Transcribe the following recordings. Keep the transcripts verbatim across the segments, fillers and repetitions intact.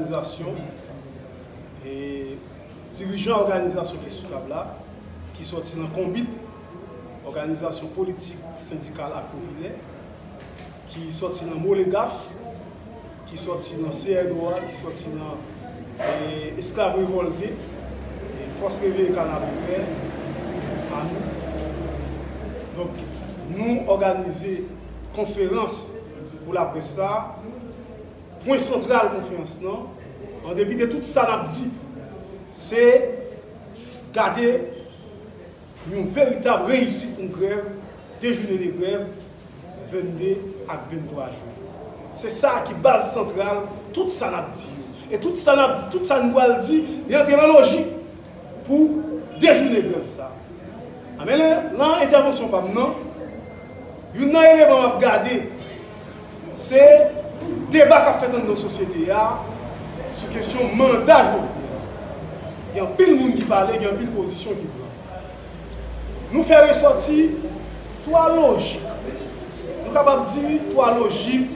òganizasyon, e dirijan òganizasyon ki sou tab la, ki sòti nan Konbit, òganizasyon politik, sendikal ak popilè, ki sòti nan Molegaf, ki sòti nan C R O A, ki sòti nan, e, Esklav Revòlte, e, Fòs Reveye Kanapevè, AMI. Donk, nou òganize konferans pou laprès sa. Pwen santral konferans lan, an depi de tout sa n ap di, se gade yon veritab reyisit yon grèv, de jounen de grèv, vennde ak venntwa jen. Se sa ki baz santral tout sa n ap di yo. E tout sa n ap di, tout sa n pral di, li antre nan lojik pou de jounen grèv sa. A, men lè, nan entèvansyon pa m nan, youn nan eleman m ap gade, se deba k ap fèt anndan sosyete a sou kesyon manda Jovenel. Gen anpil moun ki pale, gen anpil pozisyon ki pran. Nou fè resòti twa lojik. Nou kapab di twa lojik,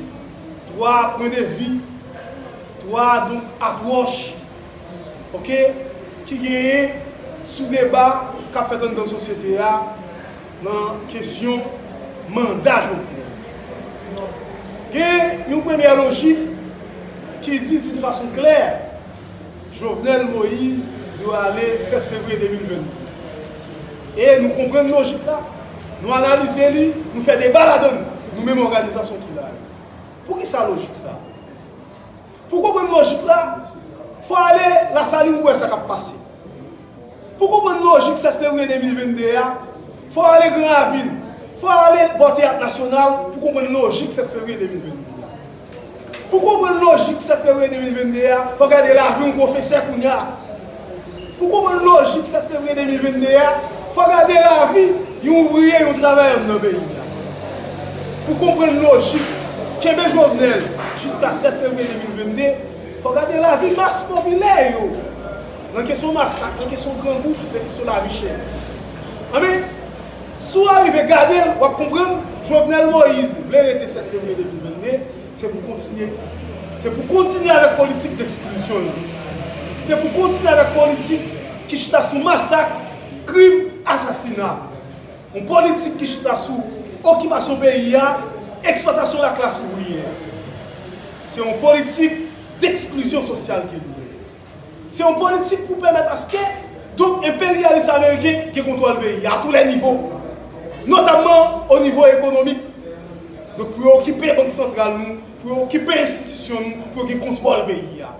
twa pwen de vi, twa, donk, apwòch, oke, ki genyen sou deba k ap fèt anndan sosyete a nan kesyon manda Jovenel. Gen yon premyè lojik ki di, d'une façon claire, Jovenel Moïse dwe ale sèt fevriye de mil vennde. E nou konprann lojik la, nou analize li, nou fè deba ladan l, nou menm òganizasyon ki la yo. Poukisa lojik sa? Pou konprann lojik la, fò ale Lasalin pou wè sa k ap pase. Pou konprann lojik sèt fevriye de mil vennde a, fò ale Gran Ravin, fò ale bò Teyat Nasyonal pou konprann lojik sèt fevriye de mil vennde a. Pou konprann lojik sèt fevriye de mil vennde a, fò gade lavi yon pwofesè kounye a. Pou konprann lojik sèt fevriye de mil vennde a, fò gade lavi yon ouvriye, yon travayè nan peyi a. Pou konprann lojik kenbe Jovenel jiska sèt fevriye de mil vennde, fò gade lavi mas popilè yo. Nan kesyon masak, nan kesyon grangou, nan kesyon lavi chè. Anben, si w arive gade l, w ap konprann Jovenel Moïse vle rete sèt fevriye de mil vennde, se pou kontinye. Se pou kontinye avèk politik deksklizyon l. Se pou kontinye avèk politik ki chita sou masak, krim, asasina. Yon politik ki chita sou okipasyon peyi a, eksplwatasyon laklas ouvriyè. Se yon politik deksklizyon sosyal ke li ye. Se yon politik pou pèmèt aske, donk, enperyalis ameriken gen kontwòl peyi a, a tou lè nivo, notamman o nivo ekonomik. Donk, pou yo okipe bank santral nou, pou yo okipe enstitisyon nou, pou yo gen kontwòl peyi a.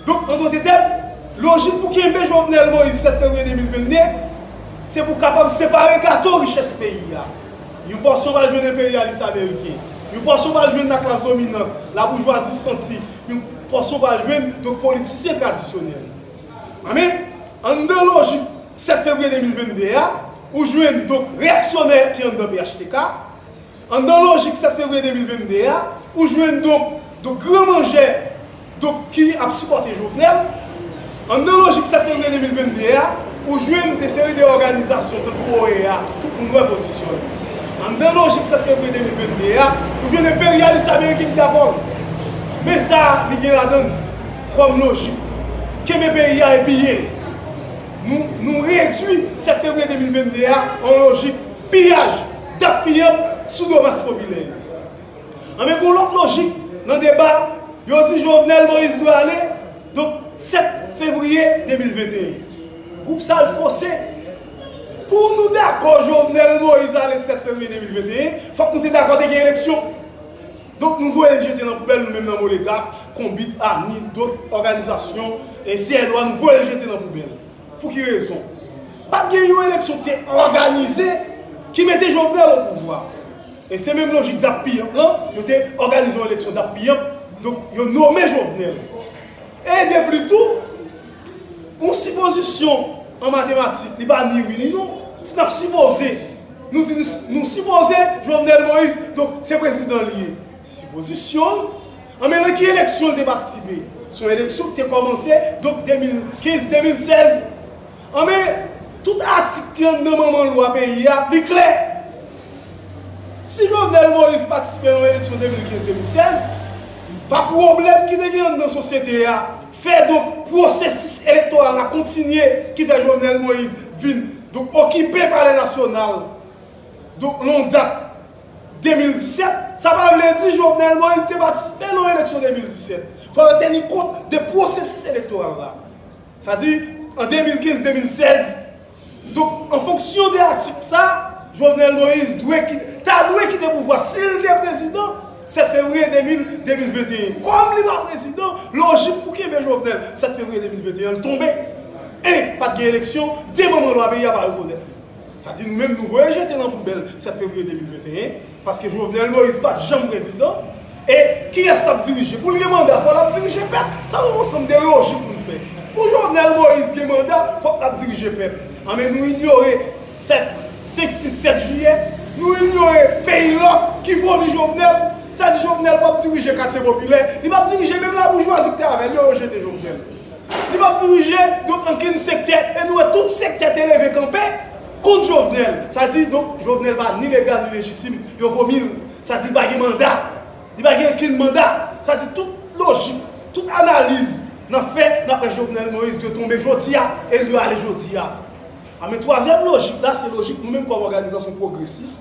Donk, an dòt tèm, lojik pou kenbe Jovenel Moïse sèt fevriye de mil vennde, se pou kapab separe gato richès peyi a. Yon pòsyon pral jwenn enperyalis ameriken, yon pòsyon pral jwenn laklas dominan, laboujwazi santi, yon pòsyon pral jwenn, donk, politisyen tradisyonèl. Anben, anndan lojik sèt fevriye de mil vennde a, ou jwenn, donk, reyaksyonè ki anndan P H T K. Anndan lojik sèt fevriye de mil vennde a, ou jwenn, donk, donk, gran manjè, donk, ki ap sipòte Jovenel. Anndan lojik sèt fevriye de mil vennde a, ou jwenn de seri de òganizasyon tankou O E A, tout moun wè pozisyon yo. Anndan lojik sèt fevriye de mil vennde a, ou jwenn enperyalis ameriken ki dakò. Men sa li gen ladan l kòm lojik. Kenbe peyi a e piye l. Nou, nou redui sèt fevriye de mil vennde a an lojik piyaj, dap piyap sou do mas popilè yo. Anben, gen yon lòt lojik nan deba, yo di Jovenel Moïse dwe ale, donk, sèt fevriye de mil venteyen. Gwoup sa l fose. Pou nou dakò Jovenel Moïse ale sèt fevriye de mil venteyen, fòk nou te dakò te gen eleksyon. Donk, nou voye l jete nan poubèl, nou menm nan Molegaf, Konbit, ANI, dòt òganizasyon, e C N O A, nou voye l jete nan poubèl. Pou ki rezon? Pa t gen yon eleksyon ki te òganize ki mete Jovenel o pouvwa. E se menm lojik dap piyap lan, yo te òganize yon eleksyon dap piyap, donk yo nome Jovenel. E depli tou, yon sipozisyon an matematik, li pa ni wi ni non. Si n ap sipoze, nou di nou, nou sipoze Jovenel Moïse, donk se prezidan li ye. Sipozisyon l. Anben, nan ki eleksyon l te patisipe? Se yon eleksyon ki te kòmanse, donk, de mil kenz, de mil sèz. Anben, tout atik ki anndan manman lwa peyi a, li klè. Si Jovenel Moïse patisipe nan eleksyon de mil kenz, de mil sèz, pa pwoblèm ki te gen anndan sosyete a, fè donk pwosesis elektoral la kontinye, ki fè Jovenel Moïse vin donk okipe Palè Nasyonal donk londat de mil disèt. Sa pa vle di Jovenel Moïse te patisipe nan eleksyon de mil disèt. Fò yo teni kont de pwosesis elektoral la. Sa di, an de mil kenz, de mil sèz, donk, an fonksyon de atik sa, Jovenel Moïse dwe ki, ta dwe kite pouvwa. Si l te prezidan, sèt fevriye de mil, de mil venteyen. Kòm li pa prezidan, lojik pou kenbe Jovenel, sèt fevriye de mil venteyen, l tonbe. E, pa t gen eleksyon, de manman lwa peyi a pa rekonèt li. Sa di nou menm, nou voye jete nan poubèl sèt fevriye de mil venteyen, paske Jovenel Moïse pa t janm prezidan. E kiyès k ap dirije? Pou l gen manda, fò l ap dirije pèp. Sa se yon ansanm de lojik pou n fè. Pou Jovenel Moïse gen manda, fòk l ap dirije pèp. Anben, nou inyore sèt, senk, sis, sèt jiyè. Nou inyore peyi lòk ki vomi Jovenel. Sa di Jovenel p ap dirije katye popilè. Li p ap dirije menm laboujwazi ki te avè l yo, yo jete Jovenel. Li p ap dirije, donk, ankenn sektè, e nou wè tout sektè te leve kanpe kont Jovenel. Sa di, donk, Jovenel pa ni legal ni lejitim, yo vomi l. Sa di, li pa gen manda. Li pa gen ankenn manda. Sa di, tout lojik, tout analiz n ap fè, n ap wè Jovenel Moïse dwe tonbe jodi a, e l dwe ale jodi a. A, men twazyèm lojik la, se lojik nou menm kòm òganizasyon pwogresis,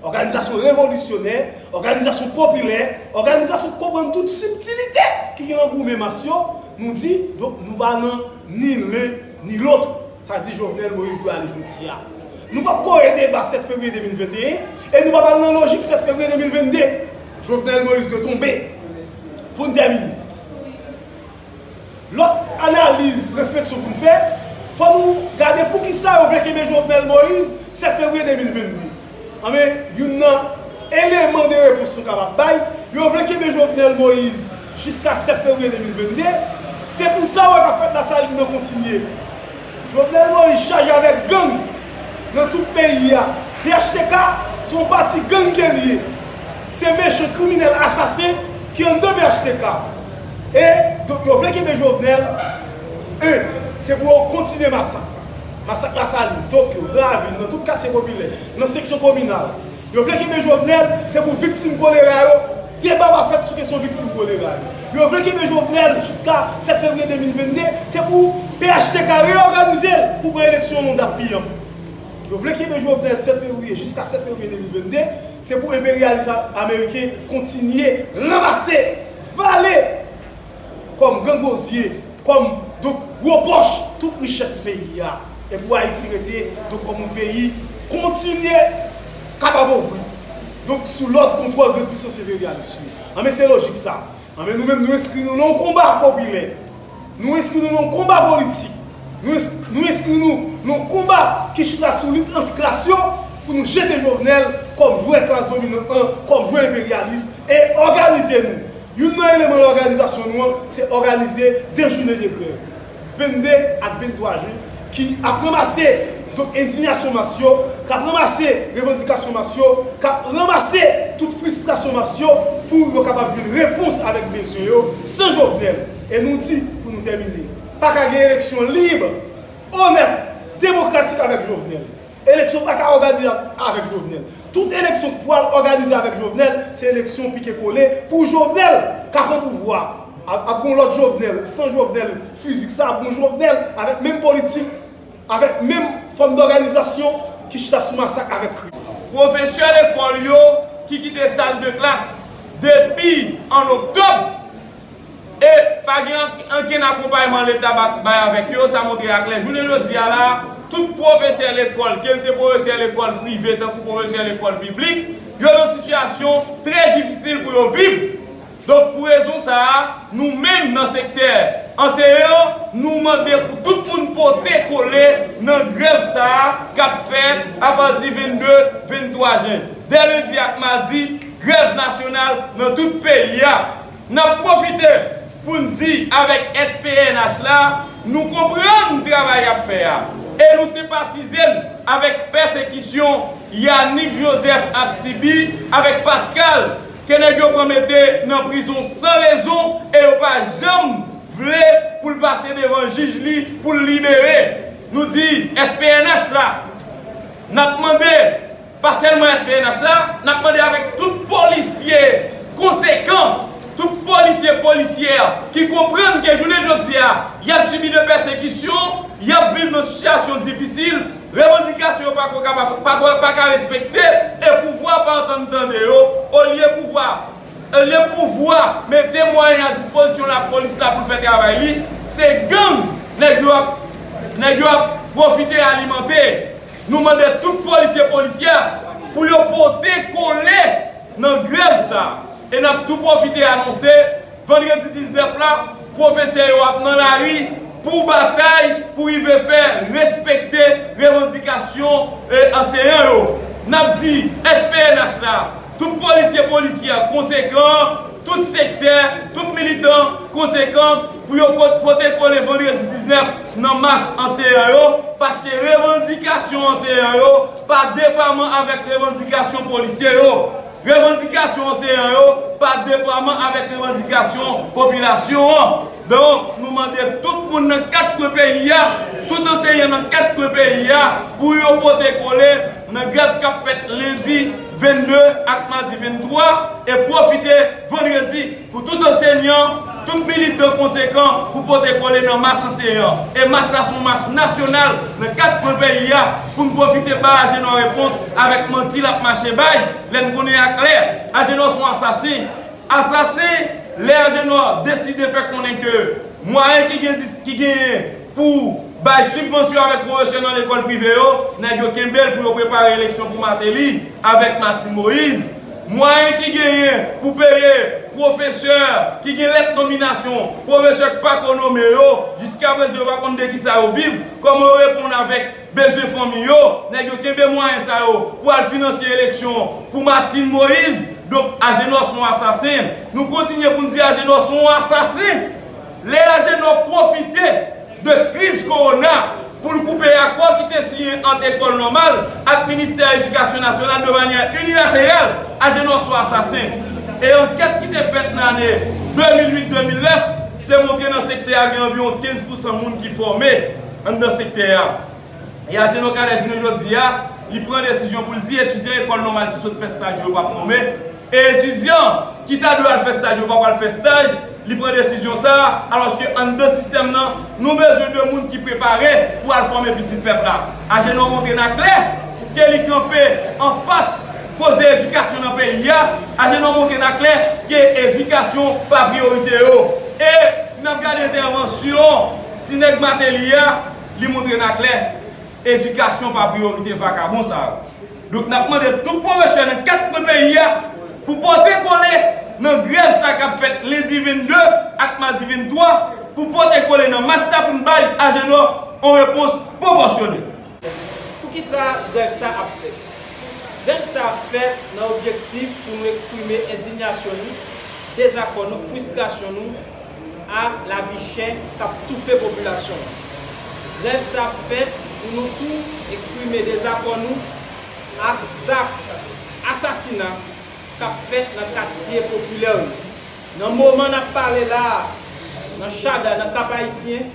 òganizasyon revolisyonè, òganizasyon popilè, òganizasyon k konprann tout sibtilite ki gen nan goumen mas yo, nou di, donk, nou pa nan ni len ni lòt. Sa di Jovenel Moïse dwe ale jodi a. Nou p ap kore deba sèt fevriye de mil venteyen, e nou p ap al nan lojik sèt fevriye de mil vennde. Jovenel Moïse dwe tonbe. Pou n tèmine. Lòt analiz, refleksyon pou n fè, fò nou gade poukisa yo vle kenbe Jovenel Moïse sèt fevriye de mil vennde. Anben, youn nan eleman de repons nou kapab bay, yo vle kenbe Jovenel Moïse jiska sèt fevriye de mil vennde, se pou sa w wè k ap fèt Lasalin nan kontinye. Jovenel Moïse chaje avèk gang nan tout peyi a. P H T K se yon pati gang ke l ye. Se mechan, kriminèl, asasen ki anndan P H T K. E, donk, yo vle kenbe Jovenel. En, se pou yo kontinye masak. Masak Lasalin, Tokyo, Ravin, nan tout katye popilè, nan seksyon kominal. Yo vle kenbe Jovenel, se pou viktim kolera yo, deba pa fèt sou kesyon viktim kolera yo. Yo vle kenbe Jovenel jiska sèt fevriye de mil vennde, se pou P H T K reyòganize l pou pran eleksyon nan dat pi anpil. Yo vle kenbe Jovenel sèt fevriye, jiska sèt fevriye de mil vennde, se pou enperyalis a-, ameriken kontinye ranmase, vale kòm gangozye, kòm, donk, gwo pòch, tout richès peyi a. E pou Ayiti rete, donk, kòm yon peyi kontinye k ap apovri. Donk, sou lòd kontwòl grenn pwisans enperyalis yo. Anben, se lojik sa. Anben, nou menm, nou enskri nou nan yon konba popilè. Nou enskri nou nan yon konba politik. Nou ens-, nou enskri nou nan yon konba ki chita sou lit ant klas yo pou nou jete Jovenel kòm jwè klas dominan an, kòm jwè enperyalis, e òganize nou. Youn nan eleman òganizasyon nou an, se òganize de jounen de grèv, vennde ak venntwa jen, ki ap ranmase, donk, endiyasyon mas yo, k ap ranmase revandikasyon mas yo, k ap ranmase tout fristrasyon mas yo pou yo kapab jwenn repons avèk bezwen yo san Jovenel. E nou di, pou nou tèmine, pa ka gen eleksyon lib, onèt, demokratik avèk Jovenel. Eleksyon pa ka òganize avèk Jovenel. Tout eleksyon k pral òganize avèk Jovenel, se eleksyon pike kole pou Jovenel ka pran pouvwa. Ap, ap gon lòt Jovenel, san Jovenel fizik sa, ap gon Jovenel avèk menm politik, avèk menm fòm dòganizasyon ki chita sou masak avèk krim. Pwofesè lekòl yo ki kite sal de klas depi an oktòb, e pa gen ank-, ankenn akonpayman Leta ba-, bay avèk yo, sa montre aklè. Jounen jodi a la, tout pwofesè lekòl, ke l te pwofesè lekòl prive tankou pwofesè lekòl piblik, yo nan sitiyasyon trè difisil pou yo viv. Donk, pou rezon sa a, nou menm nan sektè anseyan, nou mande pou tout moun pote kole nan grèv sa a k ap fèt apati vennde, venntwa jen. Dè lendi ak madi, grèv nasyonal nan tout peyi a. N ap pwofite pou n di avèk S P N H la, nou konprann travay y ap fè a e nou senpatize n avèk pèsekisyon Yanick Joseph ap sibi avèk Pascal, ke nèg yo pran mete nan prizon san rezon e yo pa janm vle pou l pase devan jij li pou l libere. Nou di S P N H la, n ap mande, pa sèlman S P N H la, n ap mande avèk tout polisye konsekan Tout polisye, polisyè ki konprann ke jounen jodi a, y ap sibi de pèsekisyon, y ap viv nan sitiyasyon difisil, revandikasyon yo pa ko kapab, pa ko, pa ka respekte, e pouvwa pa antann tande yo, olye pouvwa, olye pouvwa mete mwayen a dispozisyon lapolis la pou l fè travay li, se gang nèg yo ap, nèg yo ap pwofite alimante. Nou mande tout polisye, polisyè pou yo pote kole nan grèv sa a. E n ap tou pwofite anonse, vandredi diznèf la, pwofesè yo ap nan lari pou batay, pou rive fè respekte revandikasyon, e, anseyan yo. N ap di S P N H la, tout polisye, polisyè konsekan, tout sektè, tout militan konsekan pou yo ko-, pote kole vandredi diznèf nan mach anseyan yo, paske revandikasyon anseyan yo pa depaman avèk revandikasyon polisye yo. Revandikasyon anseyan yo pa depaman avèk revandikasyon popilasyon an. Donk, nou mande tout moun nan kat kwen peyi a, tout anseyan nan kat kwen peyi a, pou yo pote kole nan grèv k ap fèt lendi vennde ak madi venntwa, e pwofite vandredi pou tout ansenyan, tout militan konsekan pou pote kole nan mach anseyan. E mach la se yon mach nasyonal nan kat kwen peyi a, pou n pwofite bay Ajenò repons avèk manti l ap mache bay, lè n konnen aklè Ajenò se yon asasen. Asasen, lè Ajenò deside fè konnen ke mwayen ki gen dis-, ki genyen pou bay sibvansyon avèk pwofesè nan lekòl prive yo, nèg yo kenbe l pou yo prepare eleksyon pou Martelly avèk Martine Moïse. Mwayen ki genyen pou peye pwofesè ki gen lèt nominasyon, pwofesè k pa ko nome yo, jiskaprezan yo pa konn de kisa yo viv, kòman yo reponn avèk bezwen fanmi yo, nèg yo kenbe mwayen sa yo pou al finanse eleksyon pou Martine Moïse. Donk, Ajenò se yon asasen. Nou kontinye pou n di Ajenò se yon asasen. Lè Ajenò pwofite de kriz kowona pou l koupe akò ki te siyen ant Ekòl Nòmal ak Ministè Edikasyon Nasyonal de manyè inilateral, Ajenò se yon asasen. E ankèt ki te fèt nan ane de mil uit de mil nèf te montre nan sektè a gen anviwon kenz pousan moun ki fòme anndan sektè a. E Ajenò Calais jounen jodi a, li pran desizyon pou l di etidyan Ekòl Nòmal ki sot fè staj yo p ap fòme, e etidyan ki ta dwe al fè staj yo p ap al fè staj, li pran desizyon sa a, alòske anndan sistèm nan, nou bezwen de moun ki prepare pou al fòme pitit pèp la. Ajenò montre n aklè ke li kanpe anfas koze edikasyon nan peyi a, Ajenò montre n aklè ke edikasyon pa priyorite yo. E si n ap gade entèvansyon ti nèg Martelly a, li montre n aklè edikasyon pa priyorite vakabon sa yo. Donk, n ap mande tout pwofesè nan kat kwen peyi a pou pote kole nan grèv sa k ap fèt lendi vennde ak madi venntwa, pou pote kole nan mach la pou n bay Ajenò yon repons pwopòsyonèl. Poukisa grèv sa ap fèt? Grèv sa ap fèt nan objektif pou nou eksprime endiyasyon nou, dezakò nou, fristrasyon nou ak lavi chè k ap toufe popilasyon an. Grèv sa ap fèt pou nou tou eksprime dezakò nou ak zak asasina k ap fèt nan katye popilè yo. Nan moman n ap pale la a, nan Chada, nan Kap Ayisyen,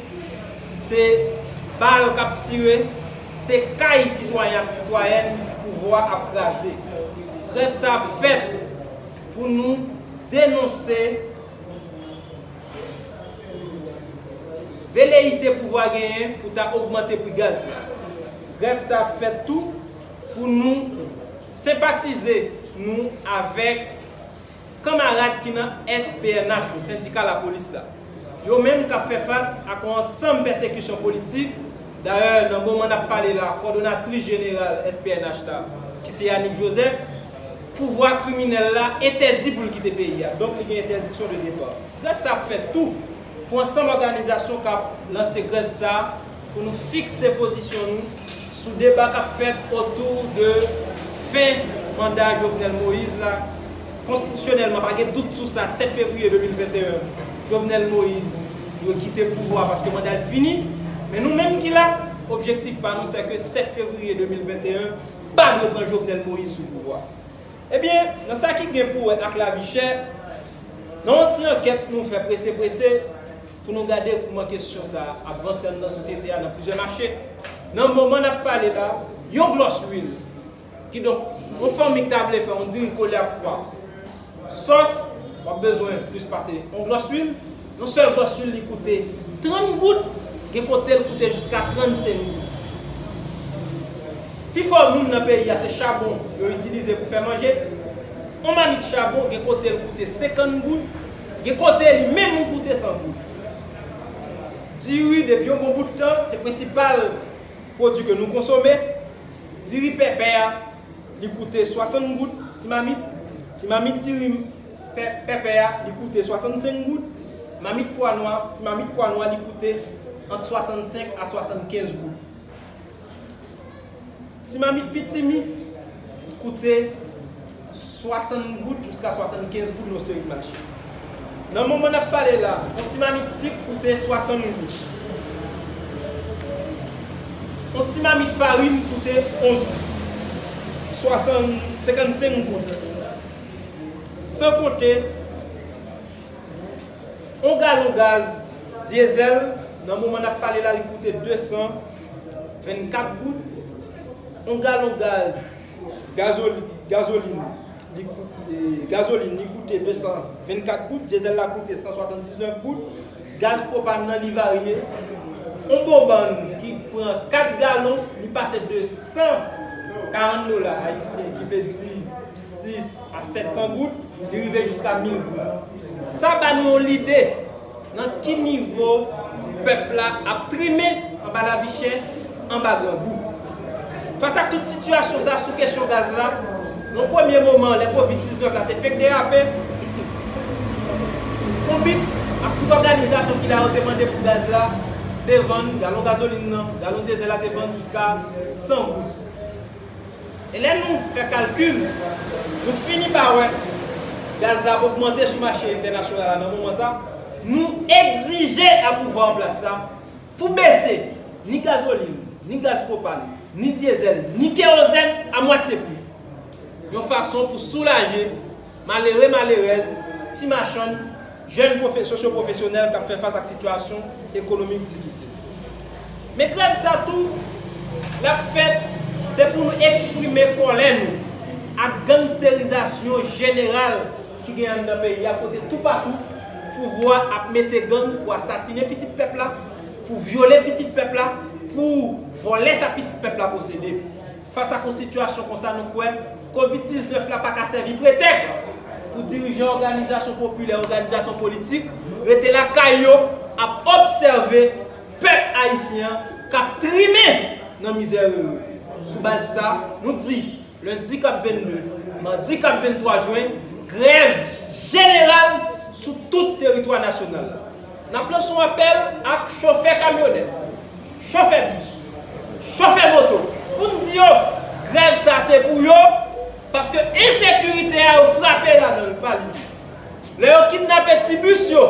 se bal k ap tire, se kay sitwayen ak sitwayèn pouvwa ap kraze. Grèv sa ap fèt pou nou denonse veleyite pouvwa genyen pou ta ogmante pri gaz la. Grèv sa ap fèt tou pou nou senpatize nou avèk kanmarad ki nan S P N H yo, sendika lapolis la. Yo menm k ap fè fas ak yon ansanm pèsekisyon politik. Dayè, nan moman n ap pale la, kòdonatris jeneral S P N H la, ki se Yanick Joseph, pouvwa kriminèl la entèdi pou l kite peyi a. Donk, li gen entèdiksyon de depa. Grèv sa ap fèt tou pou ansanm òganizasyon k ap lanse grèv sa a, pou nou fikse pozisyon nou sou deba k ap fèt otou de fen manda Jovenel Moïse la. Konstitisyonèlman, pa gen dout sou sa, sèt fevriye de mil venteyen, Jovenel Moïse dwe kite pouvwa paske manda l fini. Men nou menm ki la, objektif pa nou, se ke sèt fevriye de mil venteyen pa dwe pran Jovenel Moïse sou pouvwa. Ebyen, nan sa ki gen pou wè ak lavi chè, nan yon ti ankèt nou fè prese prese pou nou gade kòman kesyon sa a ap vanse anndan sosyete a nan plizyè mache. Nan moman n ap pale la, yon glòs lwil, kidonk, yon fanmi ki ta vle fè yon diri kole ak pwa, sòs, W ap bezwen plis pase yon glòs lwil. Yon sèl glòs lwil, li koute trant goud, gen kote l koute jiska trannsenk goud. Pifò moun nan peyi a, se chabon yo itilize pou fè manje. Yon mamit chabon, gen kote l koute senkant goud, gen kote li menm li koute san goud. Diri, depi yon bon bout tan, se prensipal pwodui ke nou konsome. Diri pèpè a, li koute swasant goud ti mamit. Ti mamit diri pè- pèpè a, li koute swasannsenk goud. Mamit pwa nwa, ti mamit pwa nwa, li koute ant swasannsenk a swasannkenz goud. Ti mamit pitimi koute swasant goud jiska swasannkenz goud nan seri mache. Nan moman n ap pale la, yon ti mamit sik koute swasant goud. Yon ti mamit farin koute onz goud. Swasann, senkannsenk goud. San konte, yon galon gaz dyezèl, nan moman n ap pale la, li koute de san vennkat goud. Yon galon gaz gazoli- gazolin, li kou- e, gazolin, li koute de san vennkat goud, dyezèl la koute san swasanndiznèf goud, gaz pwopàn nan, li varye. Yon bonbòn ki pran kat galon, li pase de san karant dola ayisyen, ki vle di sis a sèt san goud, li rive jiska mil goud. Sa ba nou yon lide nan ki nivo pèp la ap trimen anba lavi chè, anba grangou. Fas a tout sitiyasyon sa a sou kesyon gaz la, nan premye moman, lè kovid diznèf la te fenk derape, Konbit ak tout òganizasyon ki la yo te mande pou gaz la te vann, galon gazolin nan, galon dyezèl la te vann jiska san goud. E lè nou fè kalkil, nou fini pa wè gaz la ap ogmante sou mache entènasyonal la nan moman sa, nou egzije a pouvwa an plas la pou bese ni gazolin, ni gaz pwopàn, ni dyezèl, ni kewozèn a mwatye pri. Yon fason pou soulaje malere, malerèz, ti machann, jèn pwofe- sosyopwofesyonèl k ap fè fas ak sitiyasyon ekonomik difisil. Men grèv sa tou, l ap fèt, se pou nou eksprime kòlè nou ak gangsterizasyon jeneral ki gen anndan peyi a, kote toupatou pouvwa ap mete gang pou asasinen pitit pèp la, pou vyole pitit pèp la, pou vòlè sa pitit pèp la posede. Fas ak yon sitiyasyon konsa, nou kwè kovid diznèf la pa ka sèvi pretèks pou dirijan òganizasyon popilè, òganizasyon politik rete lakay yo ap obsève pèp ayisyen an k ap trimen nan mizè yo. Sou baz sa, nou di, lendi k ap vennde, madi k ap venntwa jen, grèv jeneral sou tout teritwa nasyonal la. N ap lanse yon apèl ak chofè kamyonèt, chofè bis, chofè moto, pou n di yo, grèv sa se pou yo, paske ensekirite a yo frape ladan l pa li. Lè yo kidnape ti bis yo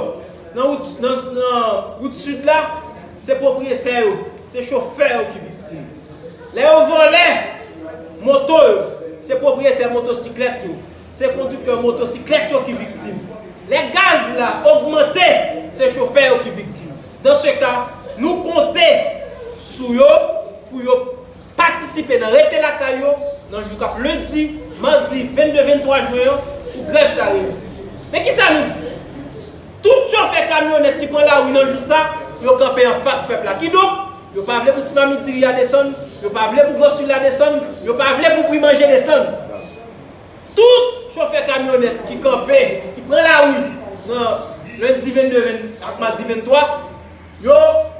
nan wout, nan, nan wout sid la, se pwopriyetè yo, se chofè yo ki viktim. Lè yo vòlè moto yo, se pwopriyetè motosiklèt yo, se kondiktè motosiklèt yo ki viktim. Lè gaz la ogmante, se chofè yo ki viktim. Dan se ka, nou konte sou yo pou yo patisipe nan rete lakay yo nan jou k ap lendi, madi vennde, venntwa jen an pou grèv sa reyisi. Men kisa nou di? Tout chofè kamyonèt ki pran lari nan jou sa, yo kanpe anfas pèp la. Kidonk, yo pa vle pou ti mamit diri a desann, yo pa vle pou gwoswil la desann, yo pa vle pou pri manje desann. Tout chofè kamyonèt ki kanpe, ki pran lari nan lendi vennde ak madi venntwa, yo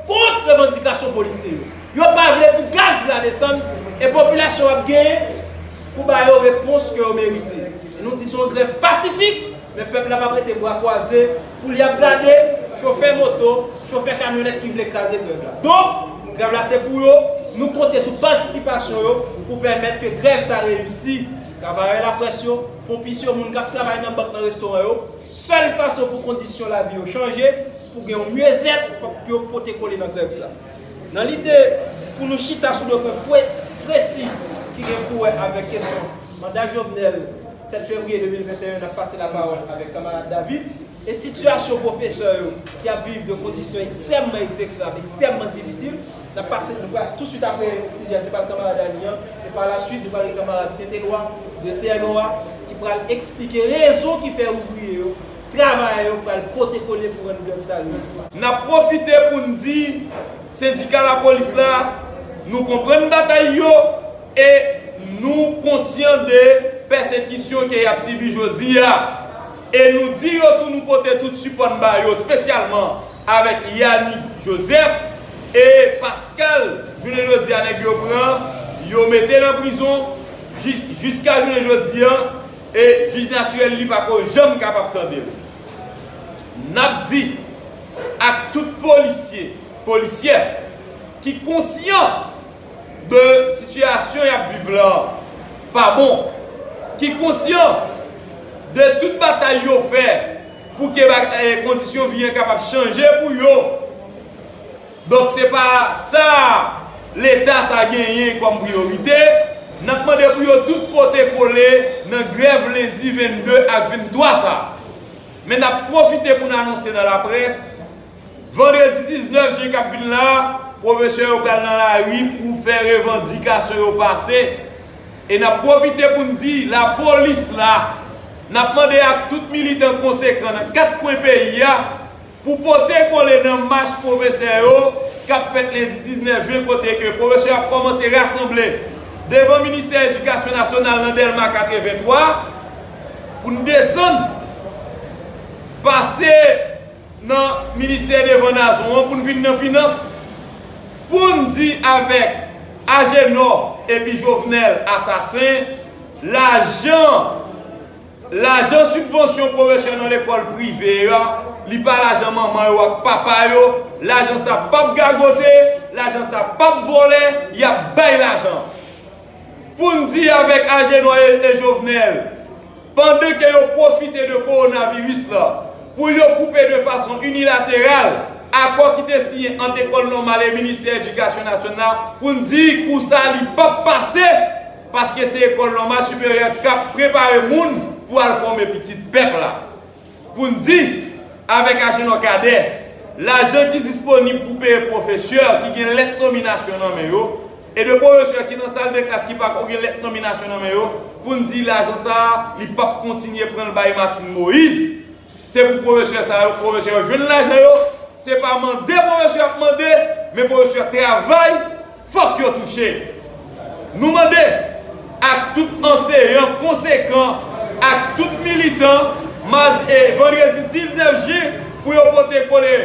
kont revandikasyon polisye yo. Yo pa vle pou gaz la desann e popilasyon ap genyen pou ba yo repons ke yo merite. E nou di se yon grèv pasifik, men pèp la p ap rete bra kwaze pou l ap gade chofè moto, chofè kamyonèt ki vle kraze grèv la. Donk, grèv la se pou yo, nou konte sou patisipasyon yo pou pèmèt ke grèv sa reyisi. Travayè laprès yo, ponpis yo, moun k ap travay nan bank, nan restoran yo, sèl fason pou kondisyon lavi yo chanje, pou gen yon myezèt, fòk yo pote kole nan grèv sa. Nan lide pou nou chita sou de pwen pre- presi ki gen pou wè avèk kesyon manda Jovenel, sèt fevriye de mil venteyen, n ap pase lapawòl avèk kanmarad David. E sitiyasyon pwofesè yo ki ap viv de kondisyon ekstrèmman egzekrab, ekstrèmman difisil, n ap pase, nou pral, touswit apre sijè ti pral kanmarad Dani an, e pa la swit, nou pral gen kanmarad Sentelwa, de C N O A, ki pral eksplike rezon ki fè ouvriye yo Travayè yo pral pote kole pou rann grèv sa reyisi. N ap pwofite pou n di sendika lapolis la, nou konprann batay yo e nou konsyan de pèsekisyon ke y ap sibi jodi a. E nou di yo tou nou pote tout sipò n ba yo, espesyalman avèk Yanick Joseph e Pascal, jounen jodi a nèg yo pran, yo mete nan prizon, ji-, jiska jounen jodi a, e jij Nasyèl li pako janm kapab tande l. N ap di ak tout polisye, polisyè ki konsyan de sitiyasyon y ap viv la pa bon, ki konsyan de tout batay yo fè pou ke ba-, eh, kondisyon vi an kapab chanje pou yo. Donk, se pa sa Leta sa genyen kòm priyorite. N ap mande pou yo tout pote kole nan grèv lendi vennde ak venntwa sa. Men n ap pwofite pou n anonse nan laprès, vandredi diznèf jen k ap vin la, pwofesè yo pral nan lari pou fè revandikasyon yo pase. E n ap pwofite pou n di lapolis la, n ap mande ak tout militan konsekan nan kat kwen peyi a, pou pote kole nan mach pwofesè yo k ap fèt lendi diznèf jen, kote ke pwofesè ap kòmanse rasanble devan Ministè Edikasyon Nasyonal nan Dèlma katrevenntwa, pou n desann pase nan ministè devan nazon an, pou n vin nan finans, pou n di avèk Ajenò epi Jovenel asasen, lajan Lajan sibvansyon pwofesè nan lekòl prive a, li pa lajan manman yo ak papa yo, lajan sa p ap gagote, lajan sa p ap vòlè, y ap bay lajan. Pou n di avèk Ajenò e, e Jovenel, pandan ke yo pwofite de kowonaviris la pou yo koupe de fason inilateral akò ki te siyen ant Lekòl Nòmal e Ministè Edikasyon Nasyonal, pou n di kou sa li p ap pase, paske se Lekòl Nòmal Siperyè k ap prepare moun pou al fòme pitit pèp la. Pou n di, avèk Ajenò Kadè, lajan ki disponib pou peye pwofesè ki gen lèt nominasyon nan men yo, e de pwofesè ki nan sal de klas ki pako gen lèt nominasyon nan men yo, pou n di lajan sa a, li p ap kontinye pran l bay Martine Moïse. Se pou pwofesè sa yo, pwofesè yo jwenn lajan yo. Se pa mande pwofesè ap mande, men pwofesè travay, fòk yo touche. Nou mande ak tout anseyan konsekan, ak tout militan, madi, e vandredi diznèf jen, pou yo pote kole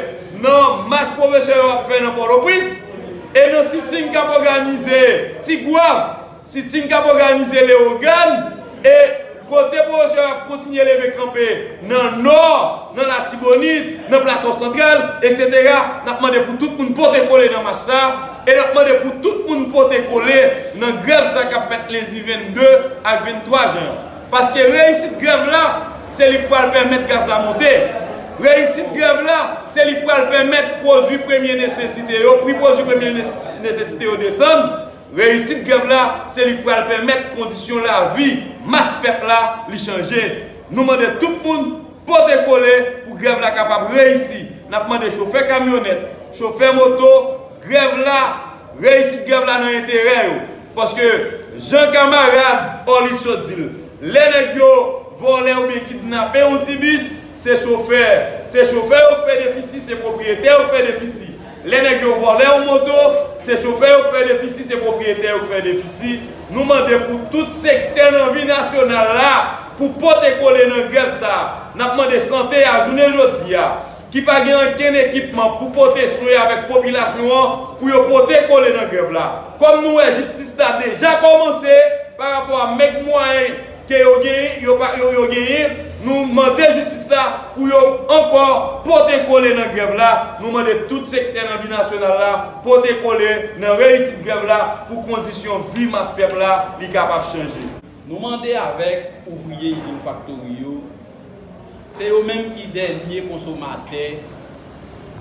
nan mach pwofesè yo ap fè nan Pòtoprens, e nan sitin k ap òganize Tigwav, sitin k ap òganize Lewogàn, e kote pwofesè yo ap kontinye leve kanpe nan Nò, nan Latibonit, nan Plato Santral, etsetera. N ap mande pou tout moun pote kole nan mach sa, e n ap mande pou tout moun pote kole nan grèv sa k ap fèt lendi vennde ak venntwa jen an. Paske reyisit grèv la, se li k pral pèmèt gaz la monte. Reyisit grèv la, se li k pral pèmèt pwodui premye nesesite yo, pri pwodui premye nes-, nesesite yo desann. Reyisit grèv la, se li k pral pèmèt kondisyon lavi mas pèp la, li chanje. Nou mande tout moun pote kole pou grèv la kapab reyisi. N ap mande chofè kamyonèt, chofè moto, grèv la, reyisit grèv la nan enterè yo. Paske, jan kamarad Orly sot di l, lè nèg yo vòlè oubyen kidnape yon ti bis, se chofè, se chofè yo k fè defisi, se pwopriyetè yo k fè defisi. Lè nèg yo vòlè yon moto, se chofè yo k fè defisi, se pwopriyetè yo k fè defisi. Nou mande pou tout sektè nan vi nasyonal la pou pote kole nan grèv sa a. N ap mande sante a jounen jodi a, ki pa gen ankenn ekipman pou pote swen avèk popilasyon an, pou yo pote kole nan grèv la. Kòm nou wè jistis la deja kòmanse pa rapò a menm mwayen ke yo genyen, yo pa, yo, yo genyen, nou mande jistis la pou yo ankò pote kole nan grèv la. Nou mande tout sektè nan vi nasyonal la pote kole nan reyisit grèv la pou kondisyon vi mas pèp la li kapab chanje. Nou mande avèk ouvriye izin faktori yo, se yo menm ki dènye konsomatè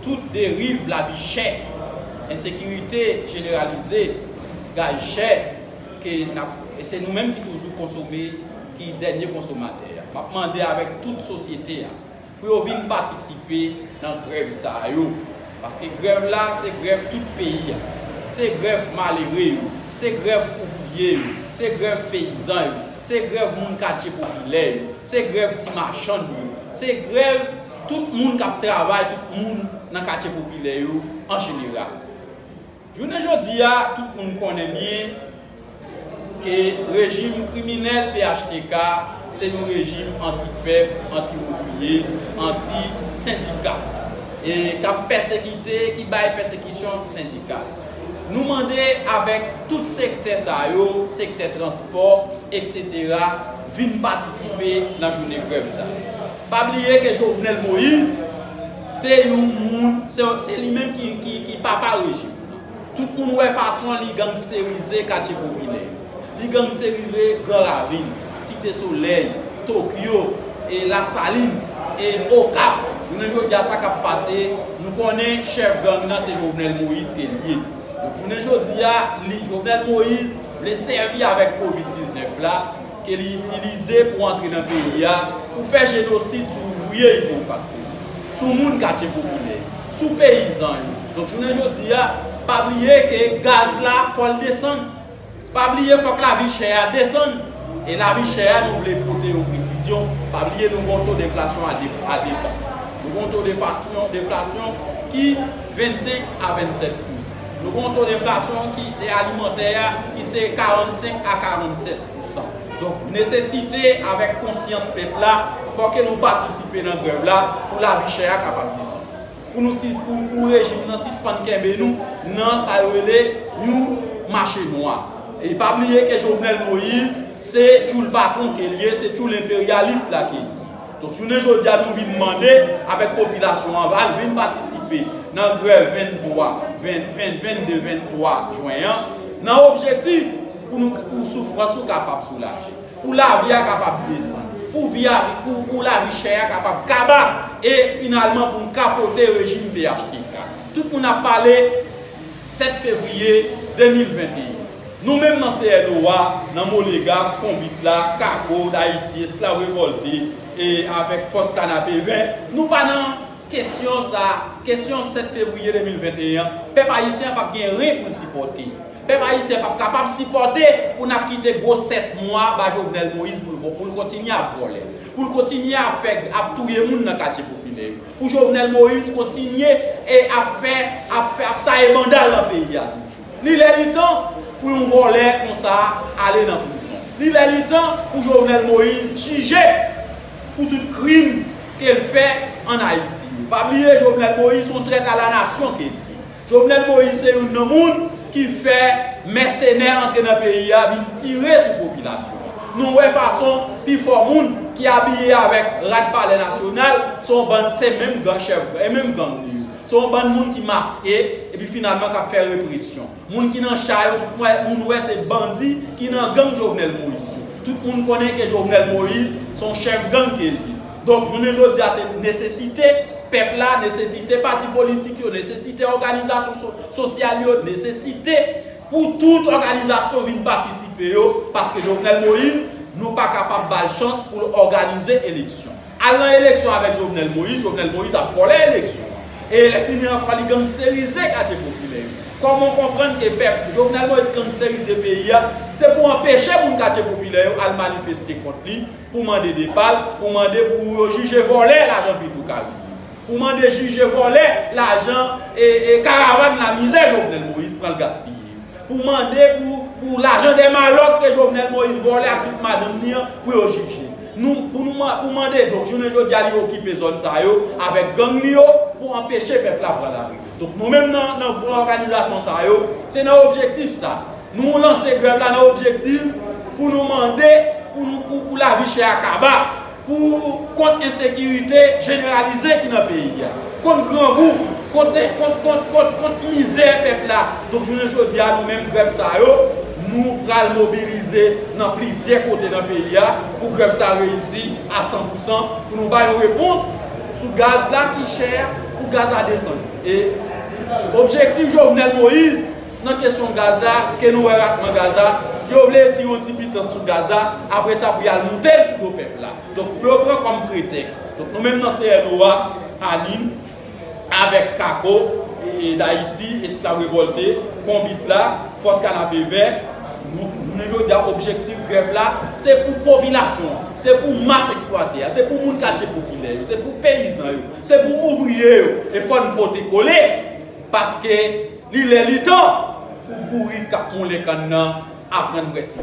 tout deriv lavi chè, ensekirite jeneralize, gaz chè, ke n ap, e se nou menm ki toujou konsome, ki dènye konsomatè a. M ap mande avèk tout sosyete a pou yo vin patisipe nan grèv sa yo. Paske grèv la, se grèv tout peyi a. Se grèv malere yo, se grèv ouvriye yo, se grèv peyizan yo, Se grèv moun katye popilè yo, se grèv ti machann yo, se grèv tout moun k ap travay, tout moun nan katye popilè yo an jeneral. Jounen jodi a, tout moun konnen byen ke rejim kriminèl P H T K se yon rejim anti-pèp, anti-ouvriye, anti-sendika, e k ap pèsekite, ki bay pèsekisyon sendikal. Nou mande avèk tout sektè sa yo, sektè transpò, etsetera, vin patisipe nan jounen grèv sa a. Pa bliye ke Jovenel Moïse se yon moun, se, se li menm ki, ki, ki papa rejim nan. Tout moun wè fason li gangsterize katye popilè yo. Li gangsterize Gran Ravin, Site Solèy, Tokyo, e Lasalin, e Okap. Jounen jodi a, sa k ap pase, nou konnen chèf gang nan se Jovenel Moïse ke li ye. Donk, jounen jodi a, li, Jovenel Moïse, vle sèvi avèk kovid diznèf la, ke li itilize pou antre nan peyi a, pou fè jenosid sou ouvriye Izo Facto, sou moun katye popilè, sou peyizan yo. Donk, jounen jodi a, pa bliye ke gaz la, fò l desann. Pa bliye, fòk lavi chè a desann. E lavi chè a, nou vle pote yon presizyon. Pa bliye, nou gen yon to deflasyon a de, a de tan. Nou gen yon to deflasyon, deflasyon ki vennsenk a vennsèt pousan. Nou gen yon to deflasyon ki, e alimantè a, ki se karannsenk a karannsèt pousan. Donk, nesesite avèk konsyans pèp la, fò ke nou patisipe nan grèv la pou lavi chè a kapab desann. Pou nou sis-, pou, pou rejim nan sispann kenbe nou nan sa yo rele yon mache nwa. E pa bliye ke Jovenel Moïse, se tchoul patwon ke l ye, se tchoul enperyalis la ke l ye. Donk, jounen jodi a, nou vin mande avèk popilasyon an, al vin patisipe nan grèv venntwa, ven, ven, vennde, venntwa jen an, nan objektif pou nou, pou soufrans ou kapab soulaje, pou lavi a kapab desann, pou vi a, pou, pou lavi chè a kapab kaba, e finalman pou n kapote rejim P H T K. Tout moun ap pale sèt fevriye de mil venteyen. Nou menm nan C N O A, nan Molegaf, Konbit la, Kako, Dayiti, Esklav Revòlte, e avèk Fòs Kanapevè, nou pa nan kesyon sa, kesyon sèt fevriye de mil venteyen an. Pèp ayisyen an p ap gen ren pou l sipòte. Pèp ayisyen p ap kapab sipòte pou n ap kite gwo sèt mwa ba Jovenel Moïse pou l vo-, pou l kontinye ap vòlè, pou l kontinye ap fè, ap touye moun nan katye popilè yo, pou Jovenel Moïse kontinye e ap fè, ap fè, ap taye banda l nan peyi a toujou. Li lè li tan pou yon vòlè konsa ale nan prizon. Li lè li tan pou Jovenel Moïse jije pou tout krim ke l fè ann Ayiti yo. Pa bliye, Jovenel Moïse se yon trèt a la nasyon ke l ye. Jovenel Moïse se youn nan moun ki fè mèsenè antre nan peyi a vin tire sou popilasyon an. Nou wè fason pifò moun ki abiye avèk rad Palè Nasyonal, se yon bann, se menm gang chèf, e menm gang li yo. Se yon bann moun ki maske, epi finalman k ap fè represyon. Moun ki nan cha yo, tout moun, moun wè se bandi ki nan gang Jovenel Moïse yo. Tout moun konnen ke Jovenel Moïse se yon chèf gang ke l ye. Donk, jounen jodi a, se nesesite pèp la, nesesite pati politik yo, nesesite òganizasyon so-, sosyal yo, nesesite pou tout òganizasyon vin patisipe yo, paske Jovenel Moïse, nou pa kapab ba l chans pou l òganize eleksyon. Al nan eleksyon avèk Jovenel Moïse, Jovenel Moïse ap vòlè eleksyon an. E lè fini ankò, li gangsterize katye popilè yo. Kòman w konprann ke pèp Jovenel Moïse gangsterize peyi a, se pou anpeche moun katye popilè yo al manifeste kont li, pou mande depa l, pou mande pou yo jije vòlè lajan Petwokaribe, pou mande jije vòlè lajan e, e karavàn lamizè Jovenel Moïse pran l gaspiye, pou mande pou, pou lajan dè malòt ke Jovenel Moïse vòlè ak tout madanm li an, pou yo jije. Nou, pou nou man-, pou mande, donk, jounen jodi a, li okipe zòn sa yo avèk gang li yo pou anpeche pèp la pran lari. Donk, nou menm nan, nan gran òganizasyon sa yo, se nan objektif sa. Nou lanse grèv la nan objektif pou nou mande pou nou, pou, pou lavi chè a kaba, pou kont ensekirite jeneralize ki nan peyi a, kont grangou, kont, kont, kont, kont, kont mizè pèp la. Donk, jounen jodi a, nou menm grèv sa yo, nou pral mobilize nan plizyè kote nan peyi a pou grèv sa reyisi a san pousan, pou nou bay yon repons sou gaz la ki chè, pou gaz la desann. E objektif Jovenel Moïse, nan kesyon gaz la, ke nou wè ratman gaz la, yo vle tire yon ti pitans sou gaz la, apre sa pou y al moute l sou do pèp la. Donk, pou yo pran kòm pretèks. Donk, nou menm nan C N O A, ANIN, avèk Kako, e, e, Dayiti, Esklav Revòlte, Konbit la, Fòs Kanapevè, nou, Jounen jodi a, objektif grèv la, se pou popilasyon an, se pou mas eksplwate a, se pou moun katye popilè yo, se pou peyizan yo, se pou ouvriye yo. E fò n pote kole, paske li lè li tan pou kouri k ap moulen kann nan aprann prèse.